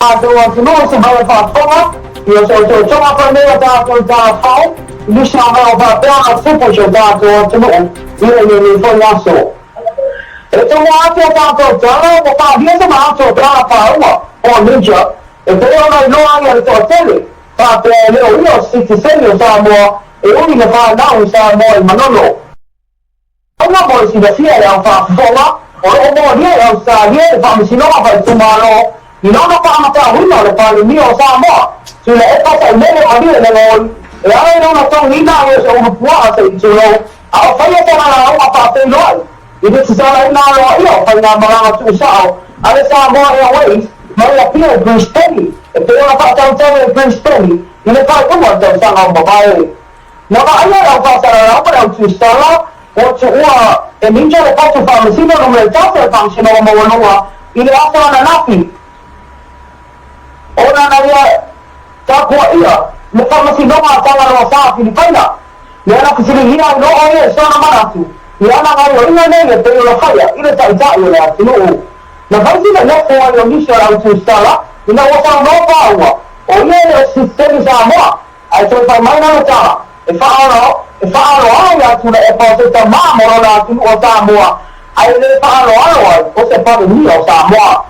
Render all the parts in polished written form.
Tatou atunuu se mai faafofoga ia soosootoga foi nei o tatou tafao i nisi o mea o faapea ona tupu i si o tatou atunuu i lenei foi aso. E tomo atu o tatou tala ua faalia se manatu o tala pāua po o ninja e pei ona iloa ai e le toatele faapea e le o ia o se sitiseni o Samoa e ui na fanau i Samoa i Manono. Aua mo le silafia e le au faafofoga, o lo o molia e Ausetalia le Faamasinoga Faaitumalo i lona faamatauina o le Palemia o Samoa, Tuilaepa Sailele Malielegaoi, e ala i lona togiina ai o se ulupuaa se i tulou, a o faia sana lauga faafeiloai i le tatalaina aloaia o faigamalaga tuusao a le Samoa Airways mai Apia i Brisbane, e pei ona faatautau e Brisbane i le faaiuga o le tausaga ua mavae. Na vaaia le au faasalalau ma le au tusala ua tuua e Ninja le potu faamasino numera tasi o le Faamasinoga Maualuga i le aso ananafi ona na ia tapuaia le Faamasinoga a Tagaloa Sa Filipaina. Lea na fesiligia ai loa o ia i sona manatu i ana gaoioiga nei e pei ona faia i le Taitai o le atunuu. Na fai sina nofo ai o nisi o le au tusala ina ua saunoa pāua o ia e le o se sitiseni Samoa. Ae toe fai mai lana tala, E faaaloalo, e faaaloalo ia Tuilaepa o se tamā mo lona atunuu o Samoa, ae le faaaloalo ai o se Palemia o Samoa.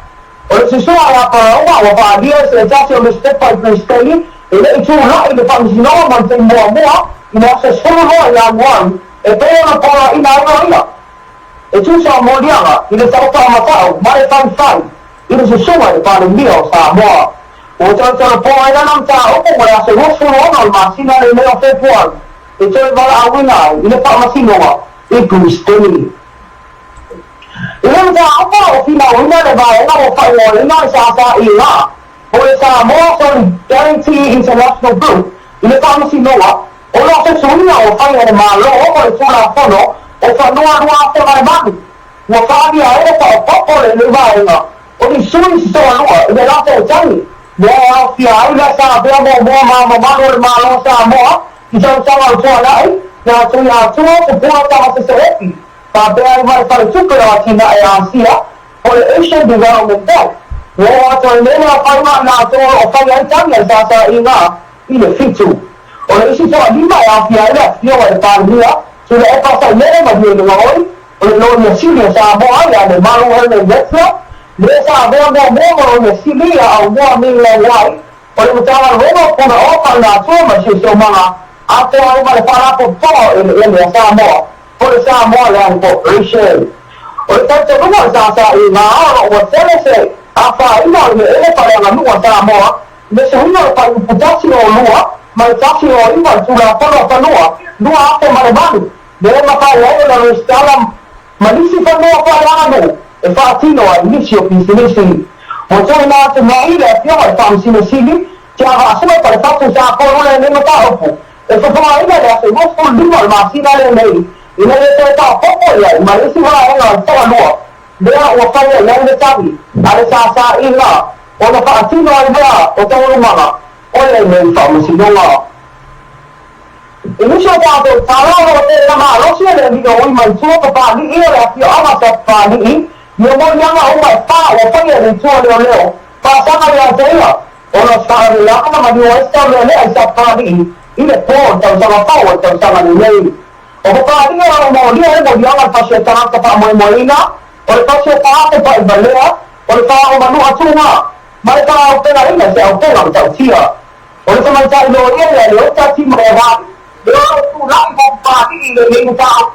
O le susuga ia Parauga ua faaalia i se tasi o nusipepa i Peresetene e le i tulai i le faamasinoga mo le taimi muamua i le aso 12 Ianuari e pei ona poloaiina ai loia e tusa o moliaga i le taufaamatai ma le faifai i le susuga i le Palemia o Samoa. Ua tolotolo po ai lana mataupu mo le aso 26 o le masina lenei o Fepuari e toe valaauina ai i le Faamasinoga i Brisbane. I le mataupu o lo o finauina le vaega ua faaigoaina le SSIG po o le Samoa Solidarity International Group i le Faamasinoga ona o se suiga ua faia e le Malo mo le Tulafono o Fanua 2008 ua faalia ai le faaopoopo o lenei vaega O ni sui se toalua i le latou tagi, lea e aofia ai le asa avea muamua ma mamalu o le Malo o Samoa i tausaga o tuanai, ia Tuiatua Tupua Tamaseseeti, faapea ai ma le Faletupe o Atinae Asia, po o le Asian Development Bank. Ua oo atu ai nei le aofaiga o i latou o lo o fai ai tagi a le SSIG i le fitu. O le isi toalima e aofia ai le Afioga i le Palemia, Tuilaepa Sailele Malielegaoi, O le Loia Sili o Samoa ia Lemalu Herman Wexler, lea sa avea muamua ma Loia Sili ia Aumua Ming Lau Wai, o le Matagaluega o Punaoa Faalenatura ma le Siosiomaga, atoa ai ma le Faalapotopotoga o Eleele a Samoa, po o le Samoa Land Corporation. O le talitonuga o le SSIG o lo o ua tele se afaina o le eleele faaleaganuu a Samoa i le suiga o le Fuaiupu 102 ma le 109 o le Tulafono o Fanua 2008, Lea mafai ai ona resitala ma nisi fanua faaleaganuu e faatino ai nisi o pisinisi. Ua tuuina atu mai le Afioga i le Faamasino Sili, Tiavaasue Falefatu sa Kolule lenei mataupu e fofogaina i le aso 25 o le masina lenei ina ia toe faaopoopo i ai ma le isi vaega o le toalua lea ua faia i ai le tagi a le SSIG ona faatino ai lea o taualumaga o lenei faamasinoga. I nisi o tatou tala o lo o tele malosi e le alii oi mai tua Papalii o le afioaga sa Papalii ia moliaga uma e fa ua faia e le itua leoleo faasaga ia te ia ona o se faalavelave na maliu ai se taulealea i sa Papalii i le po o le tausaga fou o le tausaga lenei. O Papalii o lo o molia ai moliaga le pasi o tagata faamoemoeina, o le pasi o faafe pa'ivalea, o le faaomanu'a tuga ma le faaaupegaina i se aupega matautia. O le tamaitai loia ia Leota Timolealani, lea o lo o tulai mo Papalii i lenei mataupu,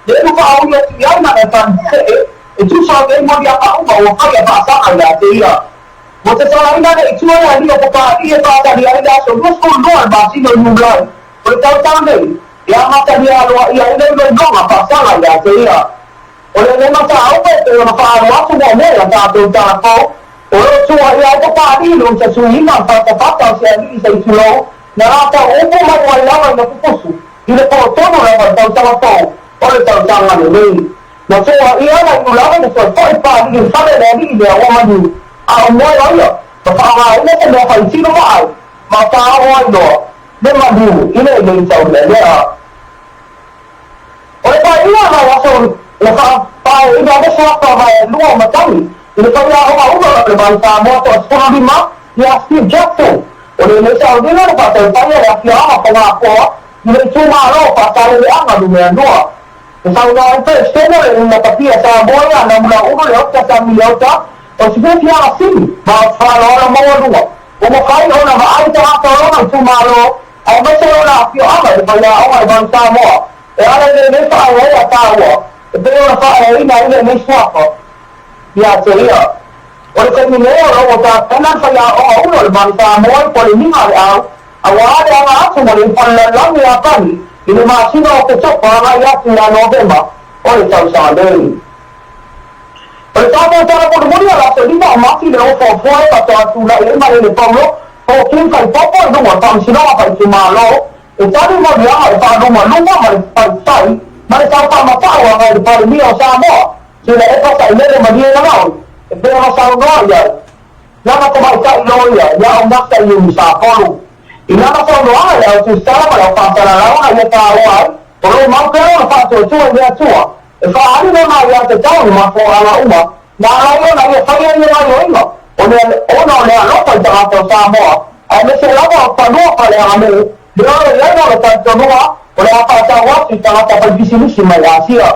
lea ua faaui atu i ai lana talise'e e tusa o nei moliaga uma ua faia faasaga ia te ia. Ua tatalaina le itu o le alii o Papalii e faatali ai le aso 22 o le masina o Iulai o le tausaga nei e amatalia aloaia ai le iloiloga faasaga ia te ia. O lenei mataupu e pei ona faaalu atu muamua i a tatou talafou, o lo o tuuaia ai Papalii i lona tasuiina o le fatafata o se alii se i tulou, na latou upu mai ai lava ina pupusu i le po tonu lava o le tausaga fou o le tausaga lenei. Na tuuaia na inu lava ina toe foi Papalii i le fale o le alii lea ua maliu, a o moe o ia, ma faaaogaina se mea faitino vaai ma faaoo ai loa le maliu i lenei taulealea. O le paeaiga o nai aso na faapaeaina ai le suafa vaelua o matagi i le faiaoga uma o le Vai Samoa toa 15. Ia Steve Jackson. O lenei sauniga na faatautai e le afioaga o Fogafoa i le itumalo o Faasaleleaga Nu.2. Na saunoa ai Peresetene o le Lunatapia Samoa ia Namulauulu Leota Sami Leota o se fiafiaga sili ma o se faaaloalo maualuga ua mafai ona vaai tagata o lona itumalo aemaise lona afioaga i le faiaoga i Manu Samoa e ala i lenei faaeaea taua e pei ona faaeaina ai lenei suafa ia te ia. O le taimi nei o lo o tapena le faiaoga ula o le Manu Samoa i Poleniga a le Au auā le aga atu ma le ipu a le lalolagi Iapani i le masina o Oketopa agai atu ia Novema o le tausaga nei. O le tatou tala mulimuli o le aso 5 o Mati le ofoafoa e faatoa tulai ai Malele Paulo po o King Faipopo i luga o le Faamasinoga Faaitumalo e tali moliaga i le faalumaluma ma le faifai ma le tau faamatau agai i le Palemia o Samoa Tuilaepa Sailele Malielegaoi e pei ona saunoa i ai lana tamaitai loia ia Augasta Iuni Sapolu. I lana saunoaga i le au tusitala ma le au faasalalau na ia taua ai, o lo o mau pea lona faatuatua i le Atua e faaali lona aiatatau i mafuaaga uma na ala ai ona ia faia ia gaioiga ona o le alofa i tagata o Samoa aemaise lava o fanua faaleaganuu lea o lo o i ai lona talitonuga o le a faatau atu i tagata faipisinisi mai Asia.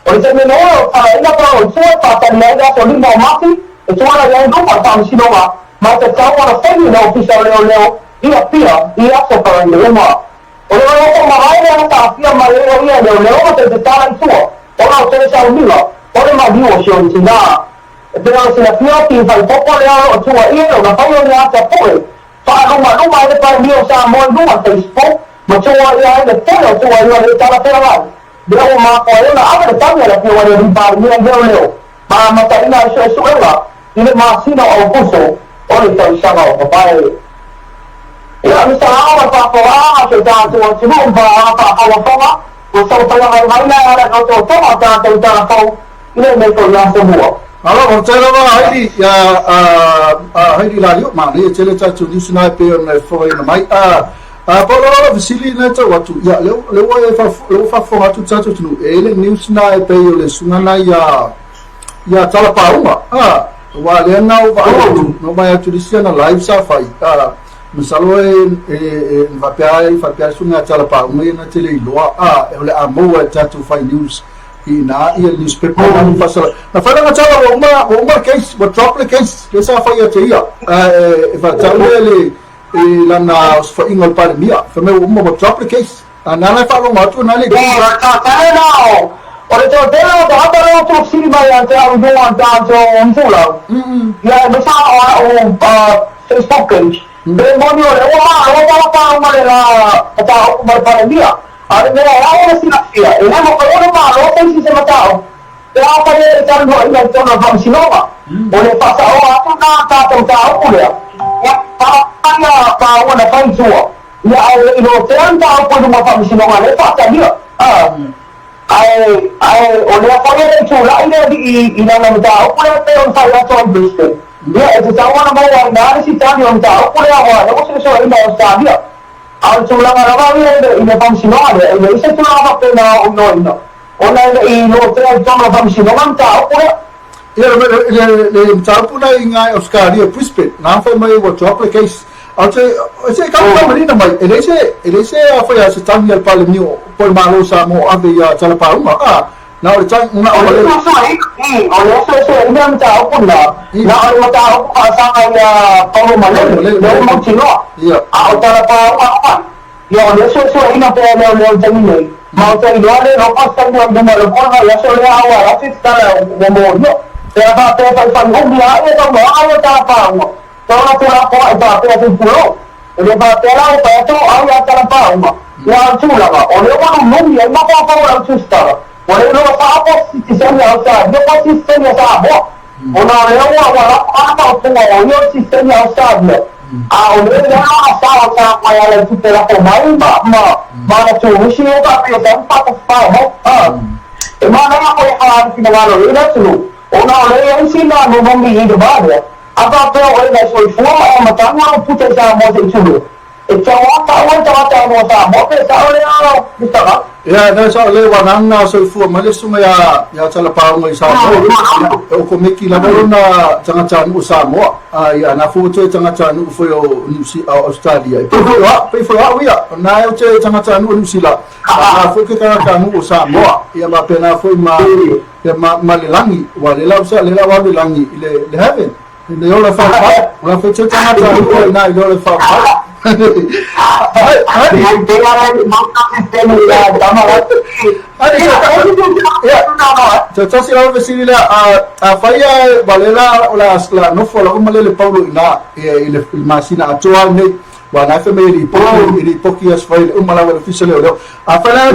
O le taimi nei o falaina pa o tua e faatali ai le aso 5 o Mati e tuala i ai luma le Faamasinoga ma e tatau ona saini le Ofisa o Leoleo i Apia i aso falaina uma. O le loloto mavae lea na taafia mai ai o ia e leoleo ma toe tatala i tua ona o toe sauniga o le maliu o si ona tinā. E pei ona silafia o ki faipopo lea o lo o tuaia i lona fai o ni ata poe faalumaluma ai le Palemia o Samoa i luga o le Facebook ma tuaia ai le tele o tuaiga le talafeagai. Lea ua mafua ai ona ave le tagi a le Afioga i le Alii Palemia i leoleo ma amataina ai suesuega i le masina o Aokuso o le tausaga ua mavae. Ia Mister Ao ma le faafogaaga o si o tatou atunuu ma paaga faafogafoga ua saofaiaga ai mai e ala i otootoga o tatou tala fou i lenei foi aso mua. Malo, faafetai lava Heidi ia Heidi Lalio, manaia tele tatou news na e pei ona e fofogaina mai. A pau lava lau fesili na e tau atu, ia, lea lea ua e lea ua faafofoga atu le tatou atunuu, e i ai le news na e pei o le susuga na ia ia Talapauga, a, aua lea na ou vaai atu, na ou vaai atu i le isi ana live sa fai, a, masalo e e e faapea ai faapea le susuga ia Talapauga ia na te le iloa, a, o le a maua e le tatou fai news i ina ia le newspaper na faasala. Na fai lana tala ua uma ua uma le case, ua drop le case, lea sa fai ia te ia, a, e faatatau lea le i lana osofaiga o le Palemia, fai mai ua uma ua drop le case. A na la e faalogo atu na le case. Tele na o o le toatele o tagata lea ua tuufesili mai ia te au i luga o le tatou itulau, ia e misa o lau Facebook page, pe moni o lea ua malo talapauga le la mataupu ma le Palemia. A o le mea e ao ona silafia, e le mafai ona malo se isi se mataupu pe afai e le talanoaina i totonu o le Faamasinoga. O le faasaoa atu lena o le tatou mataupu lea, ia faaalia taua na fai i tua, ia ae le i lotea le mataupu i luma o le Faamasinoga lea e faatalia. Ae, ae o lea foi e le i tulai le alii i lana mataupu lea pei ona fai atu ai Brisbane. Ia, e tatau ona maua ai ina le isi tali o le mataupu lea aua o lea ua suesueina e Ausetalia. A o le tulaga lava ia i le Faamasinoga lea, e leai se tulaga faapena o iloaina. Ona e le i lotea i totonu o le Faamasinoga le mataupu lea. Ia, le mataupu na i ina i Ausetalia, Brisbane, na fai mai ua drop le case. A o se i faaamalina mai, e leai se, e leai se afai a se tagi a le Palemia po o le Malo o Samoa o ave ia Talapauga, a, na o le tagi, na o le. O le suesueina le mataupu lena, na o le mataupu faasaga ia Paulo Malele, lea ua mautinoa. A o Talapauga lava, Ia, o lea suesueina pea e leoleo i le taimi nei, ma ou te iloa le iloa pa se taimi o i luma o le moana i aso lea a ua ala atu i te tala ua molia. Pe a faapea e faifai umi a ia saunoaga ia talapauga, pe ona tulafoa'i faapea tupulo. E le faapea la ua fai atu o au ia talapauga, ia a o le tulaga, o lea ua lulumi ai mafaufau o lau tusitala, ua le iloa sao po o se sitiseni a Ausetalia po o se sitiseni a Samoa. Ona o lea ua ua lafo lava faaupuga o ia o le sitiseni a Ausetalia, a o lea lea a sao sa mai ala i tupe lafo mai ma ma ma ana turisi o faapea sa faatafafao mai. A e manaia foi e faaali finagalo i le atunuu, ona o lea e i ai sina nononi i le va lea, a faapea o oe na e soifua ma e amataga lou puta i Samoa se i tulu, e tatau lava ona tau ai tagata o Samoa pe sao lea Mister Gao. Ia, na sa le wananga soifua mai le susuga ia Talapauga i Samoa. Ia, e o komeki lava lona tagatanuu o Samoa. A ia na fua toe tagatanuu foi o New Australia. E pei foi o au, pei foi o au ia. O na e o te tagatanuu o New Sila. A na foi ke tagatanuu o Samoa. Ia faapena foi ma ia ma le lagi. Ua le lau sa le lau alu i lagi i le heaven. Le ola whawhai, o la whai tangata o i nā i le ola whawhai. Ai, ai. So tasi lava fesili lea, a fai a valela o la la nofo la uma lele Paulo i nā i le masina atoa nei, wa nā fe me i poki i poki as fai le uma lava le ofisa leo leo. A fai la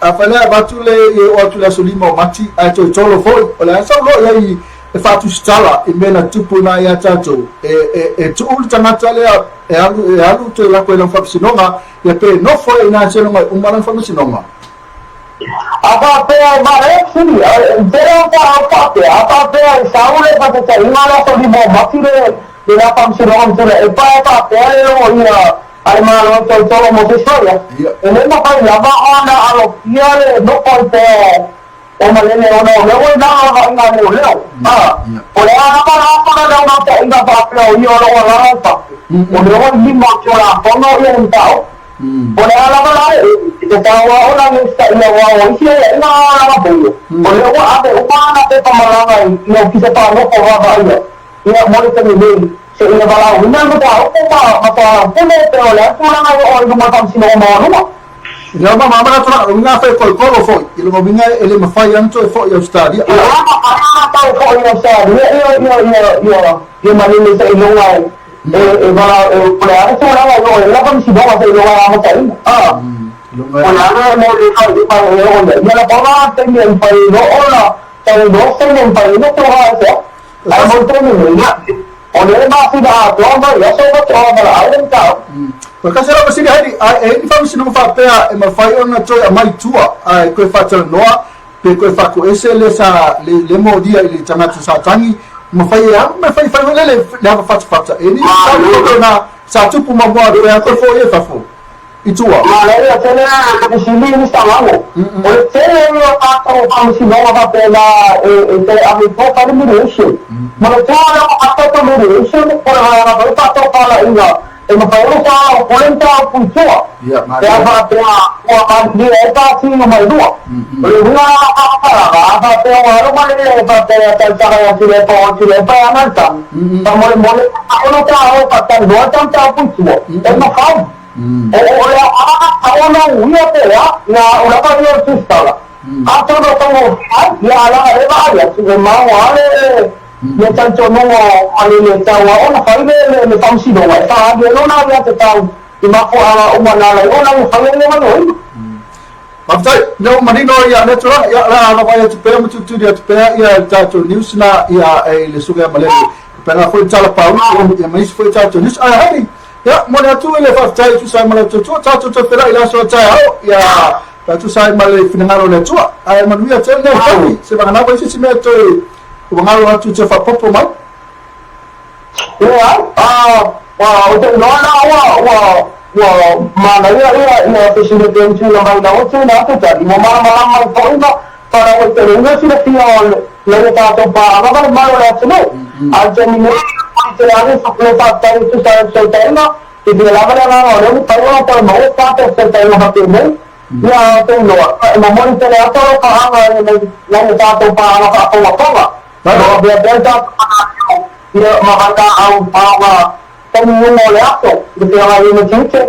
a fai la avatu le i o atu le aso 5 o Mati, a toe tolo foi, o le a sau loa i ai e faatusitala i mea na tupu i ina ia tatou, e tuu le tagata lea e alu, e alu toe lako i lana faamasinoga, ia pe nofo ai i ina seloga e uma lana faamasinoga. A faapea e manaia fesili, e tele o taeao faapea, a faapea e sau le faataitaiga le aso 5 o Mati le le la faamasinoga ma tulaga, e pae faapea le loia a le Malo e tolotolo mo se isi ia, e le mafai lava ona alofia le nofo ai pea O malele ona o lea ua i lalo o vaaiga a leoleo. A, o le a lava la ona naunautaiga faapea o ia o lo o alaala i fafo, o lea ua i lima o Tulafono ia le mataupu. O le a lava la e e te taua ona i usitaia aua o isi aiaiga a lava pei o lea ua ave uma ana pepa malaga i ofisa faanofo vaavaaia ia mo le taimi nei seia valaauina le mataupu ma matalaupule pe o le a le tulaga e oo ai i luma o le Faamasinoga Maualuga. Ia ma ma mana tulaga uiga afai kolokolo foi i luga uiga e le mafai ana toe foi i Australia. Ia ma mana tau foi i Australia ia ia ia ia ia malele seiloga e e vala e o le a le tulaga e oo ai la faamasinoga seiloga e amataina. A o le a le mo le fai i fai e oo ia ia la paga taimi e mafai ai loa ona tau loa se taimi e mafai ai ona tulaga ai sea. Ae mo le taimi nei, ia, o lea e masina atoa mai aso faatoa valaau le mataupu. Toe tasi lava fesili Heidi, a e i ai ni faamasinoga faapea e mafai ona toe aumai i tua a e toe faatalanoa pe toe faatoese le sa le le molia i le tagata sa tagi, mafai e alu mafai fai foi lele le ava fatafata e ni sa tupu na sa tupu muamua atu e a toe foi e fafo i tua. Manaia tele a fesili ni Sagago. O le tele ia o tatou faamasinoga faapena e toe ave i tua fai le mediation. Ma le tua lea ua tatou mediation o le vaega foi faatofalaiga e mafai ona soalaupule mataupu i tua. Pe a faapea ua malilie ai pasina mai lua. O le uiga la o lau faamatalaga, a faapea ua alu malilie faapea tausaga ia Tuilaepa o Tuilaepa e ana le tagi, faamolemole ona taua faatalanoa ta mataupu i tua, e mafai. O le a ona uia pe a, ia o lava ia o le tusitala. Atonu e taugofie ai, ia a laga e vaai atu, e maoa lava le le talitonuga o malele e tau a ona fai le le faamasinoga e faaali ai lona aiatatau i mafuaaga uma na ala ai ona ia fai ai le galuega. Faafetai, lea ua manino ia lea tulaga, ia o le a vaavaai atu pea ma tulituli atu pea ia le tatou news na ia e le susuga ia Malele. Faapena foi le tala pauli ia ma isi foi tatou news. Ae Heidi, ia momoli atu i le faafetai e tusa ai ma lau tautua, tatou toe feiloai i le aso a taeao, ia pe a tusa ai ma le finagalo o le Atua. Ae manuia tele nei taimi, seivagana ua i se isi mea toe ua galo atu e toe faaopoopo mai. Leai, ou te iloa la ua, ua, ua manaia ia, ia fesili pei ona tuuina mai lau tuuina atu tali, ua malamalama mai foi ma faalauaiteleina silafia o le tatou paaga ma le malu o le atunuu. A o le taimi nei, e tele lava le faafetai e tusa ai o fesootaiga, e fia lava le agaga o lea ua mafai ona toe maua se tatou fesootaiga faapenei. Ia, ou te iloa, e momoli tele atu lau paaga i nai a tatou paaga faafogafoga. Ua avea pea le tatou manatu ia ma valaau paoga taimi uma o le aso i le feagai ai ma tiute.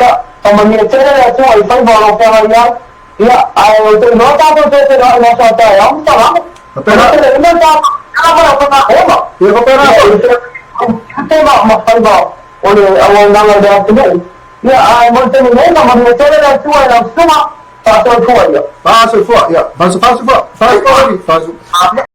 Ia, faamanuia tele le Atua i faiva o lo feagai ai. Ia, ae ou te iloa tatou toe feiloai i le aso a taeao ma Salamo. Faapena. O le uma le tatou tala ma lau faaola. Ia, faapena. Ia, i le feagai ai ma tiute ma faiva o le auaunaga i le atunuu. Ia, ae mo le taimi nei, faamanuia tele le Atua i lau susuga, faasoifua ia. Faasoifua, ia. Faasoifua, faasoifua, faasoifua.